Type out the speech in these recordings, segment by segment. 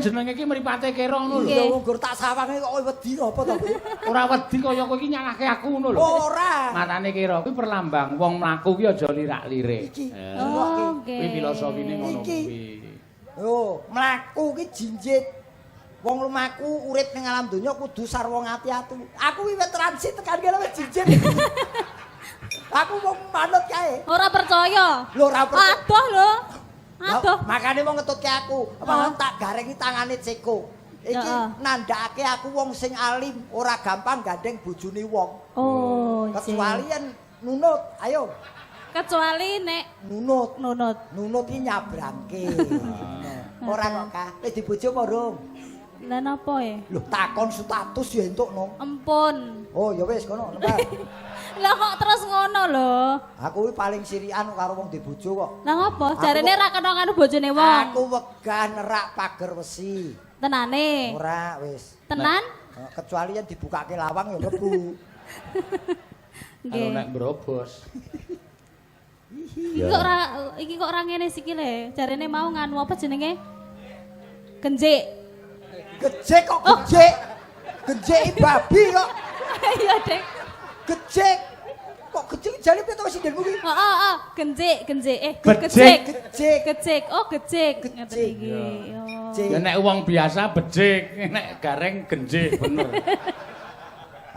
jenenge iki mripate kera ngono lho. Lho wong gur tak sawange kok wedi apa to kowe? Ora wedi kaya kowe iki nyalahke aku ngono lho. Ora. Matane kera kuwi perlambang wong mlaku kuwi aja lirak-lirik. Iki. Oh, nggih. Kuwi filosofine ngono Iki. kuwi. Yo, mlaku ki jinjit. Wong lumaku urip ning alam donya kudu sarwa ngati-ati. Aku wiwit transit tekan kene wis jinjit. Aku wong manut kae. Ora percaya. Lho ora percaya. Adoh lho. Adoh. Makane wong ngetutke aku. Apa tak garengi tangane Ceko. Iki nandhakake aku wong sing alim, ora gampang gandeng bojone wong. Oh, kecuali yen nunut, ayo. Kecuali nek nunut. Nunut. Nunut iki nyabrangke. Ora kok ka. Wis dibojo apa urung? Lah napa e? Lho takon status ya entuk no. Empun. Oh ya wis kono nembang. Lah kok terus ngono lho? Aku kuwi paling sirikan karo wong dibojo kok. Lah ngopo? Jarene ra kena karo bojone wong. Aku wegah nerak pager wesi. Tenane. Ora wis. Tenan? Kecuali yen dibukake lawang ya mlebu. Nggih. Kalau nek brobos. Iki kok ora iki kok ora ngene sikile. Jarene mau nganu apa jenenge? Genjik. Gejek kok gejek. Gejek babi kok. Iya, Dek. Gejek. Kok gejek jane piye to sindenmu kuwi? Heeh, heeh, genjik, genjik. Becik. Gejek. Gejek. Gejek. Oh, gejek. Ngeten Gejek. iki. Oh. Ya nek wong biasa becik, nek gareng genjik bener.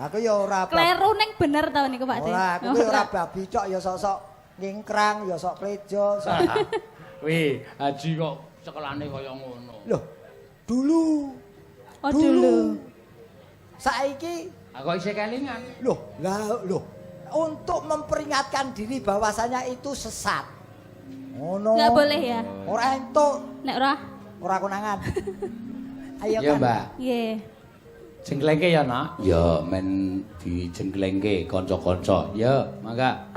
Aku ya ora Kleru ning bener ta niku Pak De. Ora, aku kuwi ora babi cok ya sok-sok ngingkrang, ya sok plejo, sok. Wih, Haji kok sekolahane kaya ngono. Loh, dulu. Oh, dulu. Saiki aku isih kelingan. Loh, lah loh. Untuk memperingatkan diri bahwasanya itu sesat. Ngono. Enggak boleh ya? Ora entuk. Nek ora? Ora konangan. Ayo ya, kan. Mbak. Nggih. Jengglengke ya, Nak? Ya, men dijengglengke kanca-kanca. Ya, mangga.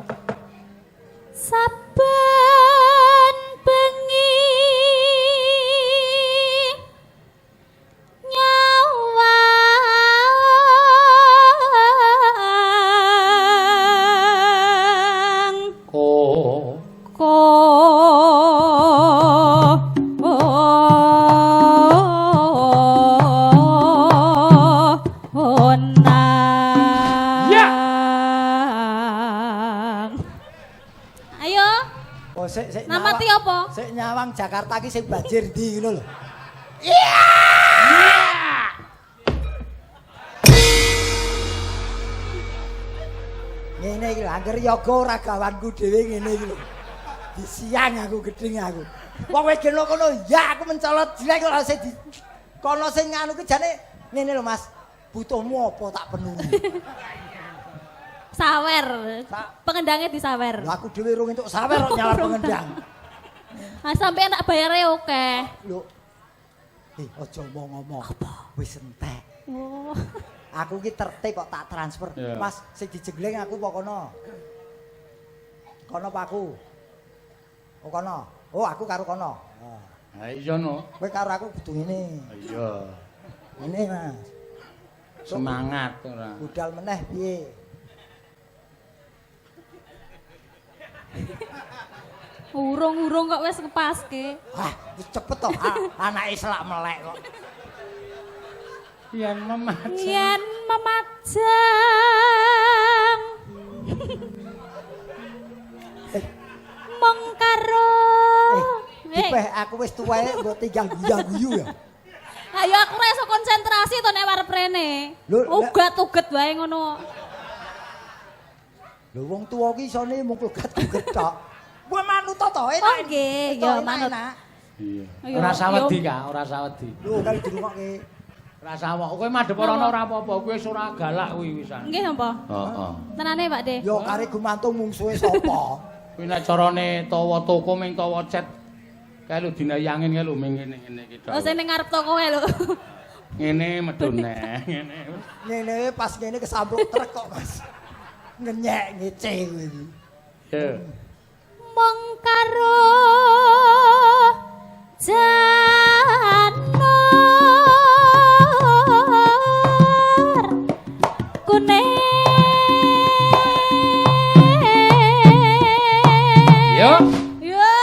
Saben bengi nyawang ko ko Ya. Ayo. Oh, sik sik. Namati apa? Sik nyawang Jakarta ki sing banjir ndi ngono lho. Iya. Ngene iki lho, angger yoga ora gawanku dhewe ngene iki lho. Disiang aku gedeng aku. Wong wis geno kono ya aku mencolot jelek kok sing di kono sing nganu ki jane ngene lho Mas. Butuhmu apa tak penuhi. Sawer. Pengendangnya disawer. Lah aku dhewe rung entuk sawer kok nyawar pengendang. Ah sampeyan tak bayare oke. Lho. Aja omong-omong. Apa? Wis entek. Oh. Aku ki tertib kok tak transfer. Yeah. Mas, sing dijengleng aku apa kono? Kono apa aku? Oh kono. Oh aku karo kono. Oh. Ha iya no. Kowe karo aku kudu ngene. Iya. Ngene, Mas. Semangat ora. Budal meneh piye? Urung-urung kok wis ngepaske. Wah, wis cepet to. Anake selak melek kok. Yen memajang. Yen memajang. Mong karo. Dipeh aku wis tuwae mbok tinggal guyu-guyu ya. Ayo aku ora iso konsentrasi to nek arep rene. Ugat-uget wae ngono. Lho wong tuwa ki isone mung ugat-uget tok. Kowe manut to enak. Oh nggih, ya manut. Iya. Ora sawedi ka, ora sawedi. Lho kali dirungokke. Ora sawok. Kowe madhep ora ana ora apa-apa, kowe wis ora galak kuwi wisan. Nggih napa? Heeh. Tenane Pak De. Ya kare gumantung mungsuhe sapa? Kuwi nek carane tawa toko ming tawa cet. Kae lho dinayangin kae lho ming ngene-ngene iki tok. Oh sing ning ngarep toko kae lho. Ngene medune ngene. Ngene pas ngene kesampluk truk kok Mas. Ngenyek ngece kowe iki. Ya. Mong karo janur kuning. Yo. Yo.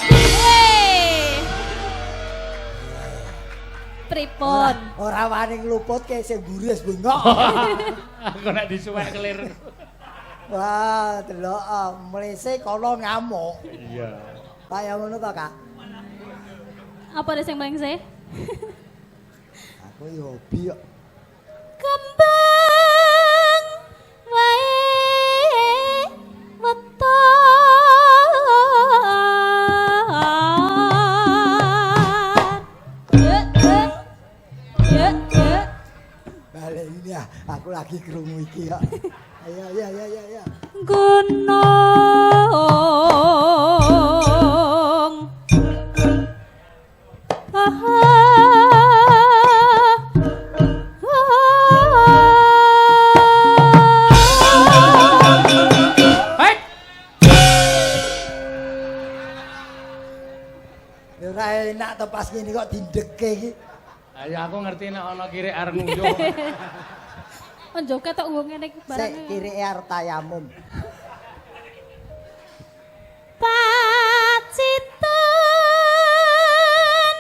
Weh. Pripun? Ora wani ngluputke sing mburi wis bengok. Aku nek disuwek kelir. Wah, delok mlese kono ngamuk. Iya. Kaya ngono to, Kak? Apa ada sing mlengse? Aku yo hobi kok. Kembang wae weton. Ye. Balik ini ya, aku lagi krungu iki kok. Ayo, ayo, ayo, ayo, ayo. Gunung. Hei. Ya ora enak to pas ngene kok dindeke iki. Ayo aku ngerti nek ana kirik arep ngunjuk. Joget tok nggo ngene iki barang. Sik kirike arep tayamum. Pacitan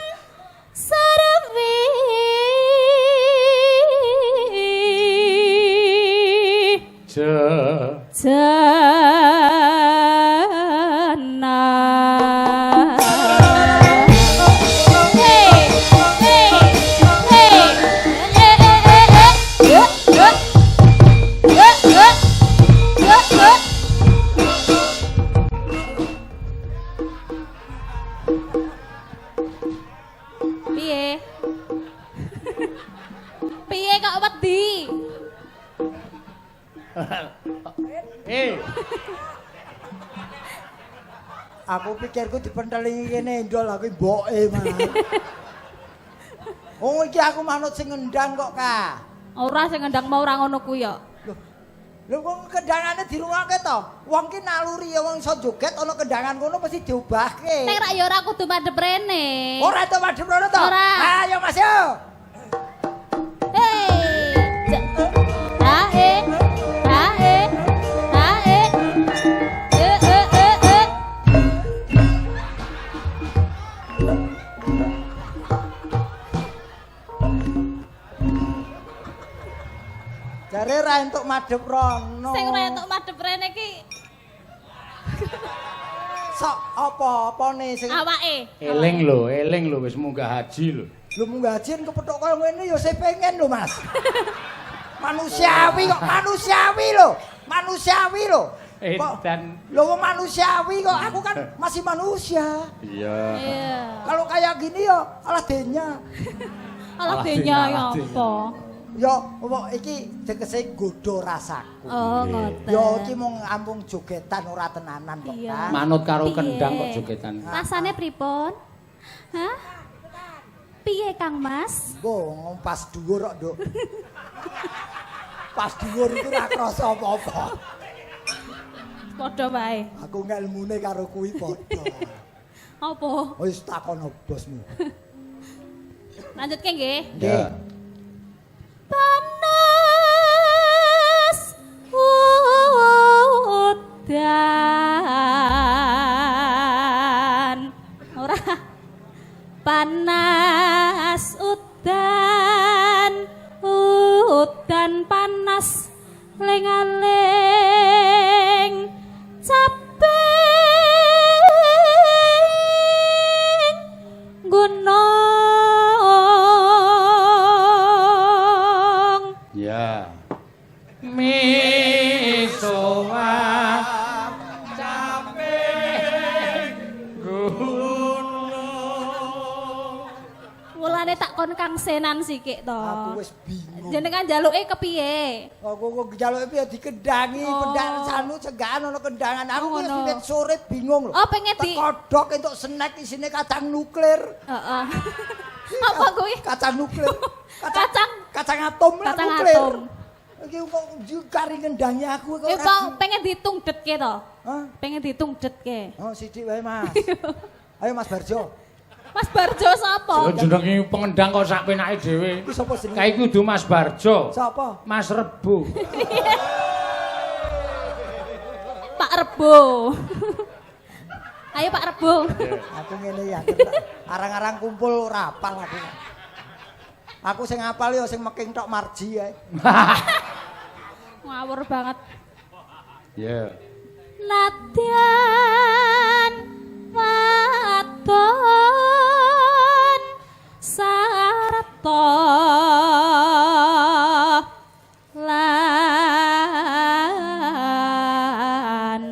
sarwi Je. jana. Hey, hey, hey, eh, eh, eh, eh, eh, eh, eh, eh, eh, eh. Piye? Piye kok wedi? Eh, Aku pikirku dipentelingi kene ndol aku mboke mah. Oh iki aku manut sing ngendang kok, Kak. Ora sing ngendang mau ora ngono kuwi ya. Lho, lho kok kendangane dirungokke to? Wong ki naluri ya wong iso joget ana kendangan kono mesti diubahke. Nek rak ya ora kudu madhep rene. Ora to madhep rono to? Ora. Ayo Mas yo. Hei. Ha e. Ha e. Ha e. E e e e. Jare ra entuk madhep rono. Sing ora entuk madhep rene ki Sok apa-apane sing awake. eling lho wis munggah haji lho. Lho munggah haji kepethuk kaya ngene ya saya pengen lho Mas. Manusiawi kok, manusiawi lho. Manusiawi lho. Kok Edan. lho wong manusiawi kok, aku kan masih manusia. Iya. Iya. Kalau kayak gini ya alah denya. Alah denya ya apa? Ya wong iki tegese nggodha rasaku. Oh, ngoten. Ya iki mung ampung jogetan ora tenanan kok, Iya. Kak. Manut karo Piye? kendang kok jogetan. Rasane pripun? Hah? Piye Kang Mas? Mbok pas dhuwur kok, Nduk. Pas dhuwur iku ora krasa apa-apa. Padha wae. Aku ngelmune karo kuwi padha. Apa? Wis takono bosmu. Lanjutke nggih. Nggih. Panas udan. Ora. Panas udan, udan panas lengaling caping gunung. Ya. Misowa capek gunung. Mulane tak kon Kang Senan sikik to. Aku wis bingung. Jenengan njaluke kepiye? Aku kok njaluke piye dikendangi, Oh. pendak sanu cegakan ana kendangan. Aku Oh, wis ngono. wiwit sore bingung lho. Oh, pengen di- Tekodok entuk snack isine kacang nuklir. Heeh. Apa kuwi? Kacang nuklir. Kacang. Kacang atom lah Kacang nuklir. atom. Iki kok kari ngendangi aku kok. Eh, Pak, pengen ditungdetke to? Hah? Pengen ditungdetke. Oh, sithik wae, Mas. Ayo Mas Barjo. Mas Barjo sapa? Lho jenenge pengendang kok sak penake dhewe. Iku sapa jenenge? Kae kudu Mas Barjo. Sapa? Mas Rebo. Pak Rebo. Ayo Pak Rebo. Aku ngene ya, arang-arang kumpul ora apal aku. Aku sing apal ya sing meking tok Marji ae. Ngawur banget. Ya. Nadyan wadon sarta lanang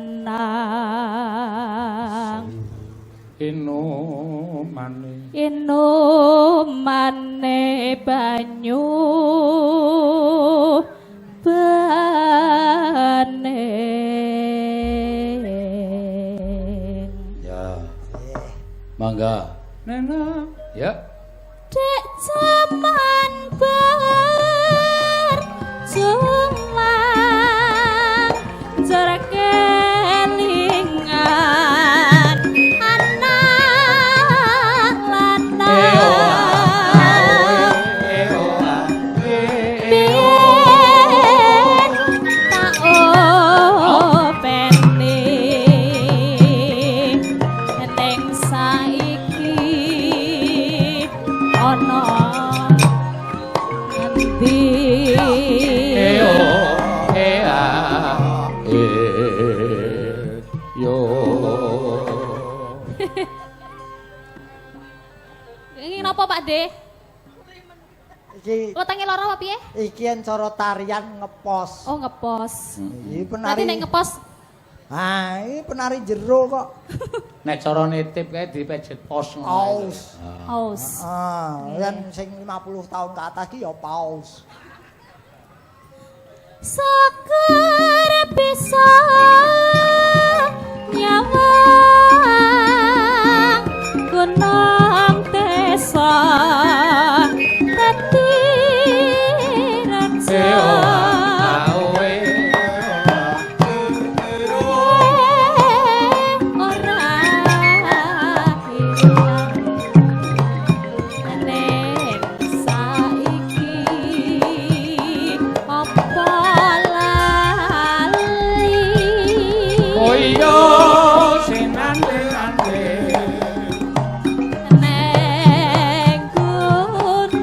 Inumane. Inumane banyu bening. Ya. Mangga. Nena. Ya. Dek jaman berjuang jor kelingan anak lanang biyen tak openi ning saiki ana ngendi. Eo ea e yo. Iki napa Pak De? Iki Wetenge lara apa piye? iki yen cara tarian ngepos. Oh, ngepos. Iki Berarti penari. nek ngepos Ha, iki penari jero kok. Nek cara nitip kae dipejet pos ngono. Paus. aus. Ah, yen sing 50 tahun ke atas ki ya paus. Seger bisa nyawang gunung desa dadi raja. Ora ilang ning saiki apa lali. Oh iya sinante-nante. Neng gunung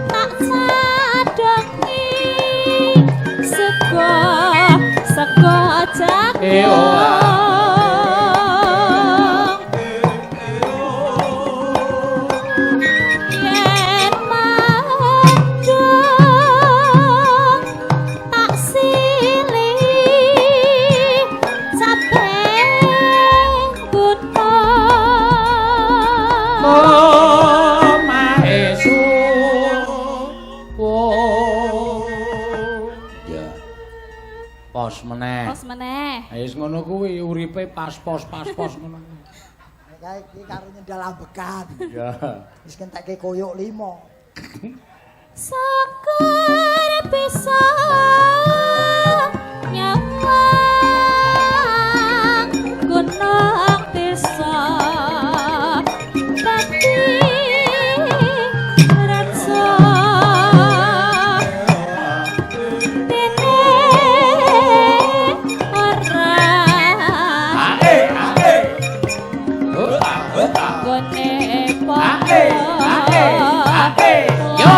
tak cadongi sego sego jagung. Yen mandung tak silih capek gunung. Omahe suwun. Ya. Pos meneh. Pos meneh. Ha wis ngono kuwi uripe pas pos pas pos ngono. Kae iki karo nyendal ambekan. Ya. Wis kentekke koyok 5. Seger bisa nyawang gunung desa dadi raja dene ora gone Ake, ake, ake. Yo.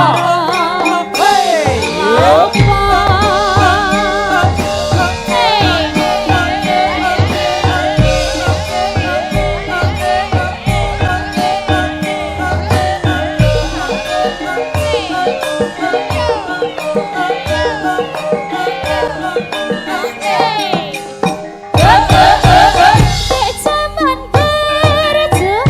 Jaman berjuang,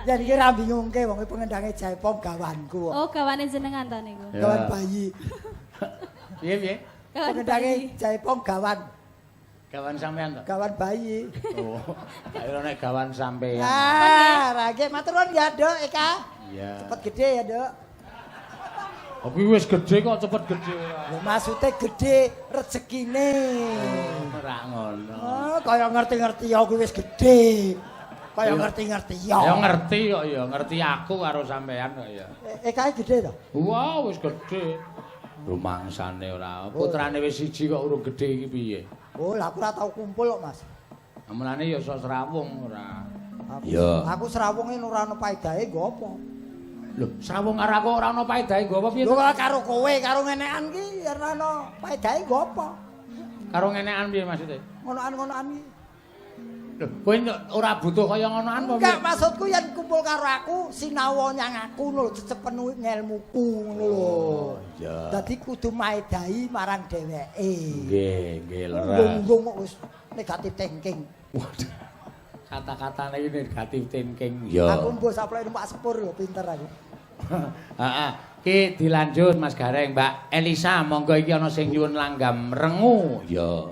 Pak. Yen iki ra bingungke wong pengendange jaipong gawanku kok. Oh, gawane jenengan ta niku. Ya. Gawan bayi. Piye piye? Gawan Pengendange bayi. jaipong gawan, Gawan sampean to? gawan bayi. Oh, tak kira nek gawan sampean. Ah, ra matur nuwun ya, Dok, Eka. Iya. Cepet gede ya, Dok. Tapi wis gede kok cepet gede ora. Lho maksude gede rezekine. Ora ngono. Oh, kaya ngerti-ngerti ya aku wis gede. Kaya ngerti-ngerti ya. Ya ngerti kok ya, ngerti aku karo sampean kok ya. Eka gede to? Wah, wis gede. Rumangsane ora. Putrane wis siji kok urung gede iki piye? Oh, lah aku ora tau kumpul kok, Mas. Mulane ya iso srawung ora. Aku, Ya. aku srawunge ora ono paedahe nggo apa? Lho, srawung karo aku ora ono paedahe nggo apa piye? Lho karo kowe, karo ngenekan ki ora ono paedahe nggo apa? Karo ngenekan piye maksude? Ngonoan-ngonoan ki. Lho, kowe ora butuh kaya ngonoan apa piye? Enggak, maksudku yen kumpul karo aku sinau nyang aku lho, cecep penuh ngelmuku ngono lho. Oh, iya. Dadi kudu maedahi marang dheweke. Nggih, nggih leres. Unggung-unggung kok wis negatif thinking. Waduh. Kata-katane iki negatif thinking. Ya. Aku mbok saplek numpak sepur lho, pinter aku. Heeh. Ki dilanjut Mas Gareng, Mbak Elisa, monggo iki ana sing nyuwun langgam rengu. Ya.